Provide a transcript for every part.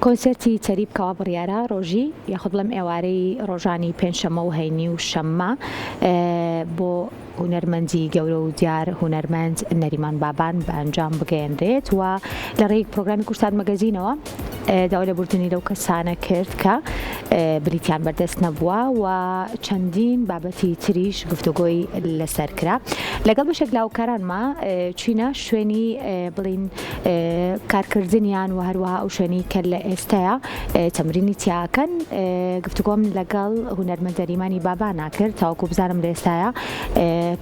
کۆنسێرتی تەریب کەوا بڕیارە ڕۆژی یاخود بڵێم ئێوارەی ڕۆژانی پێنجشەممە و هەینی و شەممە بۆ هونەرمەندی گەورە و دیار هونەرمەند نەریمان بابان بە ئەنجام بگەیەنرێت و لە ڕێی پرۆگرامی کوردستان مەگەزینەوە داوای لێبوردنی لەو کەسانە کرد کە بلیتیان بەردەست نەبووە و چەندین بابەتی تریش گفتوگۆی لەسەر کرا لەگەڵ بەشێک لاوکارانما چوینە شوێنی بڵین کارکردنیان و هەروەها ئەو شوێنی کە لە ئێستایا تەمرینی تیاکەن گفتوگۆم لەگەڵ هونەرمەند نەریمانی بابانا کرد تاوەکو بزانم لە ئێستایا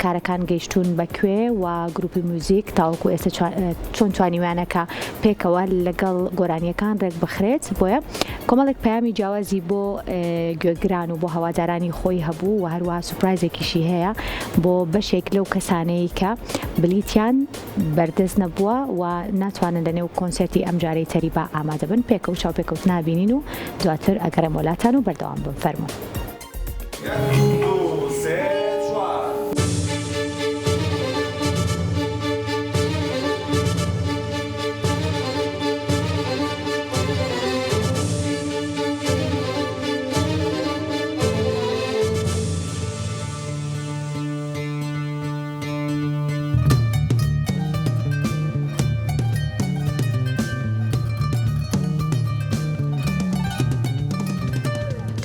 کارەکان گەیشتوون بە کوێ و گروپی میوزیک تاوەکو ئێستا چۆن توانیویانە کە پێکەوە لەگەڵ گۆرانیەکان ڕێک بخرێت بۆیە کۆمەڵێک پەیامی جیاوازی بۆ گوێگران و بۆ هەوادارانی خۆی هەبوو و هەروەها سوپرایزێکیشی هەیە بۆ بەشێک لەو کەسانەی کە بلیتیان بەردەست نەبووە و ناتوانن لە نێو کۆنسێرتی ئەمجارەی تەریبا ئامادەبن، پێکەوە چاوپێکەوتن بینین و دواتر ئەگەڕێم وەلاتان و بەردەوام بن فەرموون. یەک دوو سێ چوار.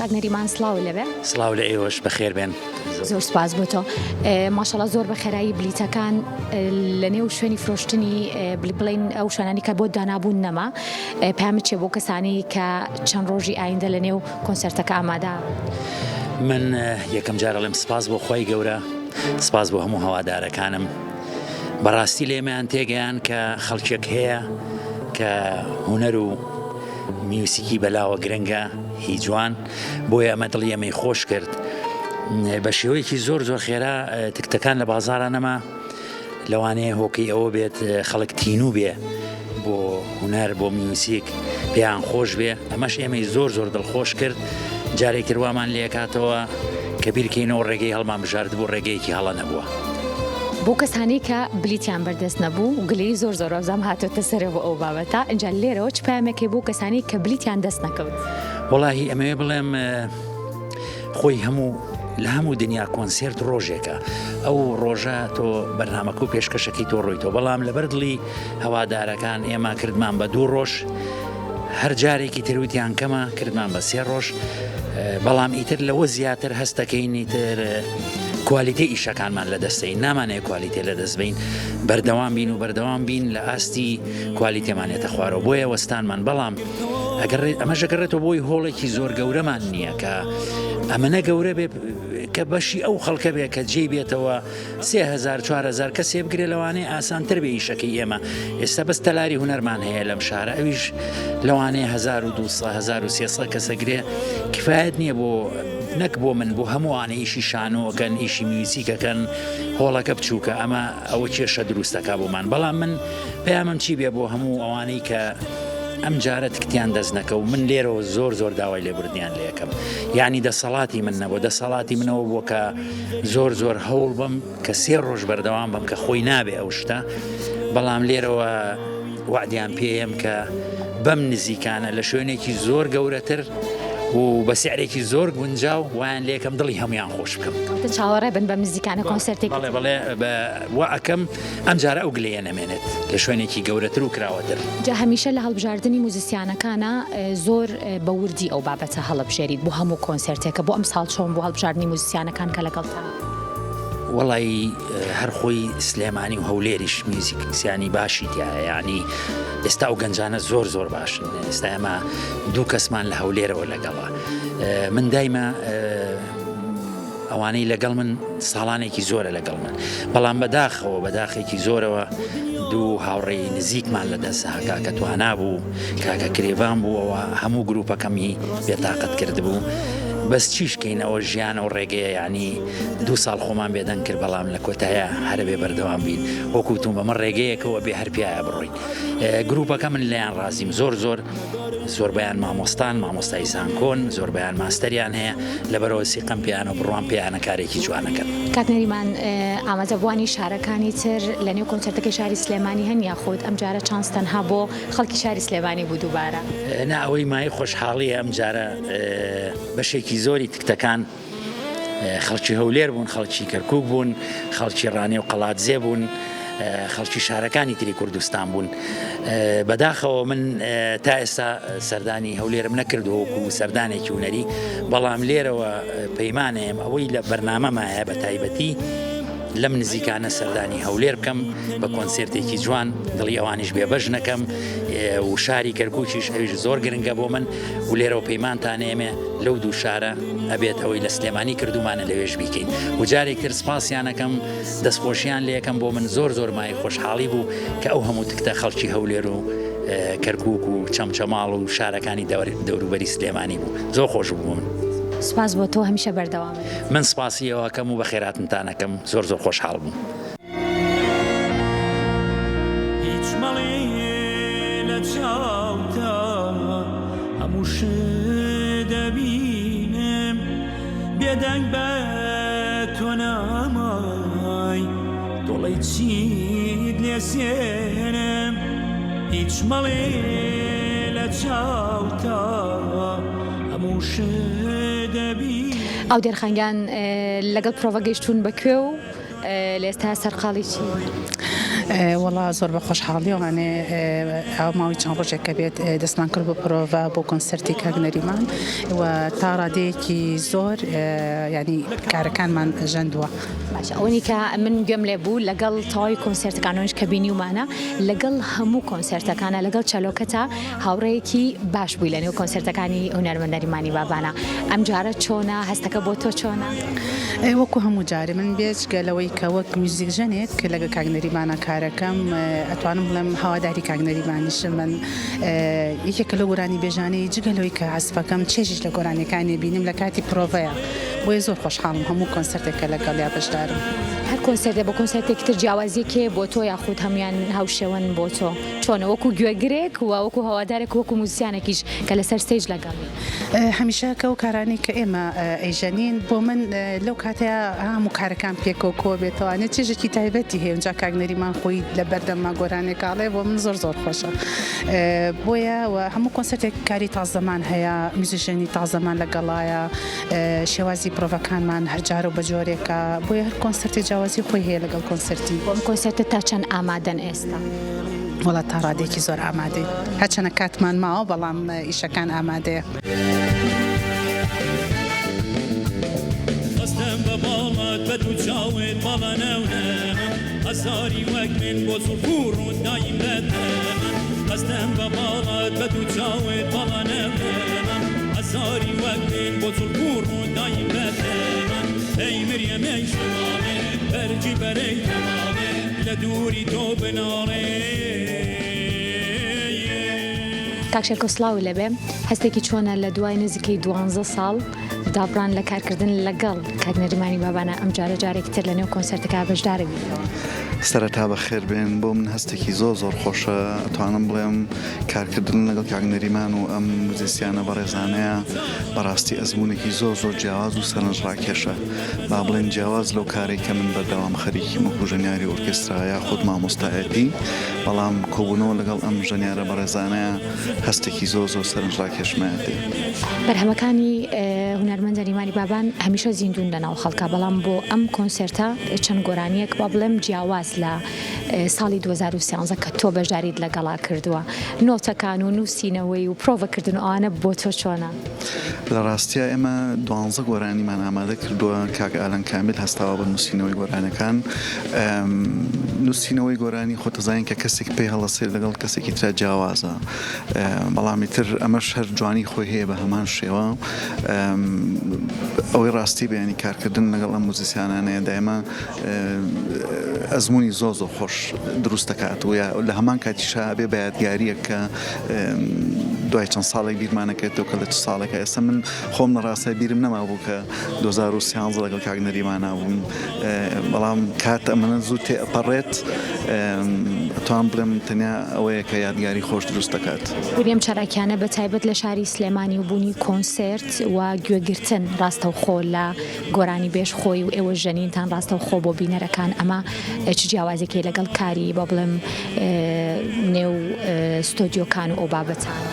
کاک نەریمان سڵاو لەوێ سڵاو لە ئێوەش بەخێر بێن زۆر سپاس بۆ تۆ ماشەڵا زۆر بە خێرایی بلیتەکان لە نێو شوێنی فرۆشتنی بڵین ئەو شوێنانی کە بۆ دانابوون نەما پامت چێ بۆ کەسانی کە چەند ڕۆژی ئایندە لە نێو کۆنسرتەکە ئامادە من یەکەم جارەڵێم سپاس بۆ خی گەورە سپاس بۆ هەموو هەوادارەکانم بەڕاستی لێمەیان تێگەیان کە خەڵکێک هەیە کە هونەر و میوسیکی بەلاوە گرنگە هی جوان بۆیە ئەمە دڵی ئەمەی خۆش کرد بە شێوەیەکی زۆر زۆر خێرا تکتەکان لە بازارە نەما لەوانەیە هۆکەی ئەوە بێت خەڵک تینوو بێ بۆ هونەر بۆ میوزیک پێیان خۆش بێ ئەمەش ئێمەی زۆر زۆر دڵخۆش کرد جارێک تر وامان لێکاتەوە کە بیرکەینەوە ڕێگەی هەڵمان بژارد بۆ ڕێگەیەکی هەڵە نەبووە. بۆ کەسانی کە بلیتیان بەردەست نەبوو گلەیی زۆر زۆر وابزانم هاتۆتە سەرێ بۆ ئەو بابەتە ئینجا لێرەوە چ پەیامێک هەیە بۆ کەسانی کە بلیتیان دەست نەکەوت؟ وەڵاهی ئەمەوێ بڵێم خۆی هەموو لە هەموو دنیا کۆنسێرت ڕۆژێکە ئەو ڕۆژە تۆ بەرنمەکە و پێشکەشەکەی تۆ ڕۆیتەوە بەڵام لەبەر دڵی هەوادارەکان ئێمە کردمان بە دوو ڕۆژ هەر جارێکی تروتیان کەمە کردمان بە سێ ڕۆژ بەڵام ئیتر لەوە زیاتر هەستەکەین ئیتر کوالیتی ئیشەکانمان لە دەستەین نامانەیە کوالیتێ لە دەست بین بەردەوام بین و بەردەوام بین لە ئاستی کوالیتێمانێتە خوارەوە بۆیە وەستانمان بەڵام ئەمەش ئەگەڕێتەوە بۆی هۆڵێکی زۆر گەورەمان نییە کە ئەمەنە گەورە بێ کە بەشی ئەو خەڵکە بێ کە جێ بێتەوە 3000 4000 کەسێ بگرێ لەوانەیە ئاسانتر بێ ئیشەکەی ئێمە ئێستا بەس تەلاری هونەرمان هەیە لەم شارە ئەویش لەوانەیە 1200 1300 کەسە گرێ کفایەت نییە بۆ نەک بۆ من بۆ هەمووانە ئیشی شانۆکەن ئیشی میوزیکەکەن هۆڵەکە بچووکە ئەمە ئەوە کێشە دروستەکە بۆمان بەڵام من پەیامم چی بێ بۆ هەموو ئەوانەی کە ئەم جارە تکتیان دەست نەکەو من لێرەوە زۆر زۆر داوای لێبوردنیان لێکەم یعنی دەسەڵاتی من نەبوو دەسەڵاتی منەوە بووە کە زۆر زۆر هەوڵ بم کە سێ ڕۆژ بەردەوام بم کە خۆی نابێ ئەو شتە بەڵام لێرەوە وعدیان پێم کە بەم نزیکانە لە شوێنێکی زۆر گەورەتر و بە سعرێکی زۆر گونجاو وایان لێکەم دڵی هەمویان خۆش بکەم. چاوەڕێ بن بەم نزیکانە کۆنسێرتێکی بەڵێ بەڵێ بە وا ئەکەم ئەم جارە ئەو گلەیە نەمێنێت لە شوێنێکی گەورەتر و کراوەتر. جا هەمیشە لە هەڵبژاردنی موزیسیانەکانا زۆر بە وردی ئەو بابەتە هەڵەبژێریت بۆ هەموو کۆنسێرتێکە بۆ ئەمساڵ چۆن بوو هەڵبژاردنی موزیسیانەکان کە لەگەڵتان؟ وەڵایی هەر خۆی سلێمانی و هەولێریش میوزیکسیانی باشی تیایە یانی ئێستا ئەو گەنجانە زۆر زۆر باشن ئێستا ئێمە دوو کەسمان لە هەولێرەوە لەگەڵە من دایمە ئەوانەی لەگەڵ من ساڵانێکی زۆرە لەگەڵ من بەڵام بەداخەوە بەداخێکی زۆرەوە دوو هاوڕێی نزیکمان لە دەست کاکە توانا بوو کاکە کرێڤان بووەوە هەموو گروپەکەمی بێتاقەت کردبوو بەس چیشکەین ئەوە ژیانە و ڕێگەیە یعنی دوو ساڵ خۆمان بێدەنگ کرد بەڵام لە کۆتایە هەرە بێ بەردەوام بین وەکوتون بەمە ڕێگەیەکەوە بێ هەر پیایە بڕۆین. گروپەکە من لێیان ڕازیم زۆر زۆر زۆربەیان مامۆستان مامۆستای زانکۆن زۆربەیان ماستەریان هەیە لەبەرەوە سیقەم پێیانە و بڕوام پێیانە کارێکی جوانەکەن. کاک نەریمان ئامادەبووانی شارەکانی تر لە نێو کۆنسێرتەکەی شاری سلێمانی هەن یاخود ئەمجارە چانس تەنها بۆ خەڵکی شاری سلێمانی بوو دووبارە؟ نا ئەوەی مایەی خۆشحاڵیە ئەمجارە بەشێکی زۆری تکتەکان خەڵکی هەولێر بوون، خەڵکی کەرکوک بوون، خەڵکی ڕانیە و قەڵادزێ بوون، خەڵکی شارەکانی تری کوردستان بوون. بەداخەوە من تا ئێستا سەردانی هەولێرم نەکردووە وەکو سەردانێکی هونەری، بەڵام لێرەوە پەیمانەیەم ئەوەی لە بەرنامەمایە بە تایبەتی لەم نزیکانە سەردانی هەولێر بکەم بە کۆنسێرتێکی جوان دڵی ئەوانیش بێبەش نەکەم و شاری کەرکوکیش ئەویش زۆر گرنگە بۆ من و لێرەوە پەیمانتان ئێمێ لەو دوو شارە ئەبێت ئەوەی لە سلێمانی کردومانە لەوێش بیکەین و جارێک تر سپاسیانەکەم دەستخۆشیان لەکەم بۆ من زۆر زۆر مای خۆشحاڵی بوو کە ئەو هەموو تکتە خەڵکی هەولێر و کەرکک و چەمچەماڵ و شارەکانی دەوروبەری سلێمانی بوو زۆر خۆش بوو من. سپاس بۆ تۆ هەمیشە بەردەوام. من سپاسی ئێوەکەم و بەخێراتنتانەکەم زۆر زۆر خۆشحاڵ بووم. هیچ مەڵێ لە چاوتا هەموو شت دەبینم بێدەنگ بە تۆ نامای دڵی چیت لێ سێنم هیچ مەڵێ لە چاوتا هەموو شت دەبینم. ئاودێر خانگیان لەگەڵ پرۆڤە گەیشتوون بە کوێ و لە ئێستا سەرقاڵی چی؟ وەڵا زۆر بە خۆشحاڵیەوانێ ئەو ماوەی چەند ڕۆژێک کە بێت دەستمان کرد بە پرۆڤە بۆ کۆنسەرتی کاک نەریمان و تا ڕادەیەکی زۆر ینی کارەکانمان ژەندووە. باشە ئەوەنی کە من گوێم لێ بوو لەگەڵ تەواوی کۆنسێرتەکانەوەش کە بینیومانە لەگەڵ هەموو کۆنسێرتەکانە لەگەڵ چەلۆکەتا هاوڕێیەکی باش بووی لە نێو کۆنسێرتەکانی هونەرمەند نەریمانی بابانە ئەم جارە چۆنە هەستەکە بۆ تۆ چۆنە؟ وەکو هەموو جارێ من بێجگە لەوەی کە وەک میوزیکژەنێک لەگە کاک نەریمانە کارەکەم ئەتوانم بڵێم هەواداری کاک نەریمانیشم من یەکێکە لەو گۆرانیبێژانەی جگە لەوەی کە عەزفەکەم چێژیش لە گۆرانیەکانی بینیم لە کاتی پرۆڤەیە بۆیە زۆر خۆشحاڵم هەموو کۆنسێرتێک کە لەگەڵیا بەشدارم. هەر کۆنسێرتێ بۆ کۆنسێرتێکی تر جیاوازیەک هەیە بۆ تۆ یاخود هەموویان هاوشێوەن بۆ تۆ؟ چۆنە وەکو گوێگرێک و وەکو هەوادارێک و وەکو موزیسیانێکیش کە لەسەر stage لەگەڵی؟ هەمیشە کە ئەو کارانەی کە ئێمە ئەیژەنین بۆ من لەو کاتەیا هەموو کارەکان پێکەوە کۆ بێتەوانێ چێژێکی تایبەتی هەیە اونجا کاک نەریمان خۆی لە بەردەمما گۆرانێک ئاڵێ بۆ من زۆر زۆر خۆشە بۆیە و هەموو کۆنسێرتێک کاری تازەمان هەیە میوزیشنی تازەمان لەگەڵایە شێوازی پرۆڤەکانمان هەر جارە و بە جۆرێکە بۆیە هەر کۆنسێرتێ جیاوازی خۆی هەیە لەگەڵ کۆنسێرتی. بۆ ئەم کۆنسێرتە تا چەند ئامادەن ئێستا؟ وەڵا تا ڕادەیەکی زۆر ئامادەین هەرچەنە کاتمان ماوە بەڵام ئیشەکان ئامادەیە. خستم بە باڵت بە دوو چاوت باڵا نەونەمە هەزاری وەک من بۆ زوڵف و ڕووت دایم بە تەمەن خستم بە باڵت بە دوو چاوت باڵا نەونەمە هەزاری وەک من بۆ زوڵف و ڕووت دایم بە تەمەن ئەی مریەم ئەی شەماڵێ بەرگی بەرەی تەماڵێ لە دووری تۆ بناڵێ. کاک شێرکۆ سڵاوت لێبێ هەستێکی چۆنە لە دوای نزیکەی دوانزە ساڵ دابڕان لە کارکردن لەگەڵ کاک نەریمانی بابانە ئەمجارە جارێکی تر لەنێو کۆنسێرتەکە بەشدارە بیتەوە؟ سەرەتا بەخێر بێن، بۆ من هەستێکی زۆر زۆر خۆشە، ئەتوانم بڵێم کارکردن لەگەڵ کاک نەریمان و ئەم موزیسیانە بەڕێزانەیە بەڕاستی ئەزموونێکی زۆر زۆر جیاواز و سەرنجڕاکێشە، با بڵێین جیاواز لەو کارەی کە من بەردەوام خەریکیم وەکو ژەنیاری ئۆرکێسترا یاخود مامۆستایەتی، بەڵام کۆبوونەوە لەگەڵ ئەم ژەنیارە بەڕێزانەیە هەستێکی زۆر زۆر سەرنجڕاکێشمایەتی. بەرهەمەکانی هونەرمەند نەریمانی بابان هەمیشە زیندوون لەناو خەڵکا، بەڵام بۆ ئەم کۆنسێرتە چەند گۆرانییەک با بڵێم جیاواز لە ساڵی 2013 کە تۆ بەشداریت لەگەڵا کردووە، نۆتەکان و نووسینەوەی و پرۆڤەکردن و ئەوانە بۆ تۆ چۆنە؟ لە ڕاستیا ئێمە دوانزە گۆرانیمان ئامادە کردووە، کاک ئالان کامیل هەستاوە بە نووسینەوەی گۆرانەکان. نووسینەوەی گۆرانی خۆت دەزانین کە کەسێک پێی هەڵەسێت لەگەڵ کەسێکی ترا جیاوازە، بەڵام ئیتر ئەمەش هەر جوانی خۆی هەیە بە هەمان شێوە. ئەوەی ڕاستی بێ یانی کارکردن لەگەڵ ئەم موزیسیانانەیە دایمە ئەزموونی زۆر زۆر خۆش دروست دەکات و لە هەمان کاتیشا ئەبێ بە یادگارییەک کە دوای چەند ساڵێک بیرمانەکەێتەوە کە لە چ ساڵێکە ئێستا من خۆم لە ڕاستە بیرم نەمابوو کە 2013 لەگەڵ کاک نەریمانا بووم بەڵام کات ئەمەە زوو تێ ئەپەڕێت. ئەتوانم بڵێم تەنیا ئەوەیە کە یادگاری خۆش دروست دەکات. بوونی ئەم چالاکیانە بە تایبەت لە شاری سلێمانی و بوونی کۆنسێرت و گوێگرتن ڕاستەوخۆ لە گۆرانیبێژ خۆی و ئێوە ژەنینتان ڕاستەوخۆ بۆ بینەرەکان ئەمە چ جیاوازێکی لەگەڵ کاری با بڵێم نێو ستۆدیۆکان و ئەو بابەتانە؟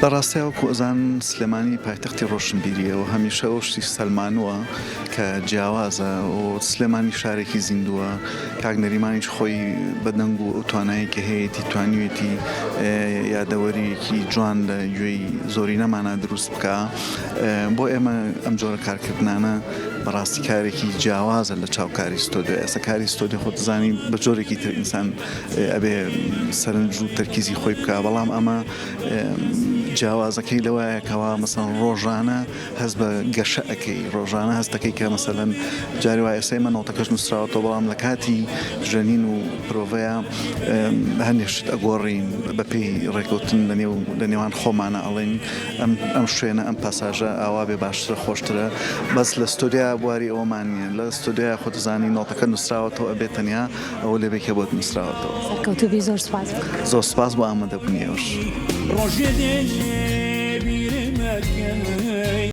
لە ڕاستیا وەکو ئەزانن سلێمانی پایتەختی ڕۆشنبیریە و هەمیشە ئەو شتی سەلمانووە کە جیاوازە و سلێمانی شارێکی زیندووە کاک نەریمانیش خۆی بە دەنگ و ئەو توانایەی کە هەیەتی توانیوێتی یادەوەریەکی جوان لە گوێی زۆرینەمانا دروست بکا بۆ ئێمە ئەم جۆرە کارکردنانە بەڕاستی کارێکی جیاوازە لە چاو کاری ستۆدیۆ ئێستا کاری ستۆدیۆ خۆت زانی بە جۆرێکی تر ئینسان ئەبێ سەرنج و تەرکیزی خۆی بکا بەڵام ئەمە جیاوازەکەی لەوایە کەوا مەسەن ڕۆژانە هەست بە گەشە ئەکەی ڕۆژانە هەست دەکەی کە مەسەلەن جاری وایە ئێستا ئێمە نۆتەکەش نووسراوەتەوە بەڵام لە کاتی ژەنین و پرۆڤەیە هەندێک شت ئەگۆڕین بەپێی ڕێکەوتن لە نێو لە نێوان خۆمانە ئەڵێن ئەم ئەم شوێنە ئەم پاساژە ئاوا بێ باشترە خۆشترە بەس لە ستۆدیا بواری ئەوەمان نییە لە ستۆدیا خۆت زانی نۆتەکە نووسراوەتەوە ئەبێ تەنیا ئەوە لێ بێ کە بۆت نووسراوەتەوە. سەرکەوتوو بی زۆر سوپاس. زۆر سوپاس بۆ ئامادەبوونی ئێوەش. ڕۆژێ دێ بیرم ئەکەم.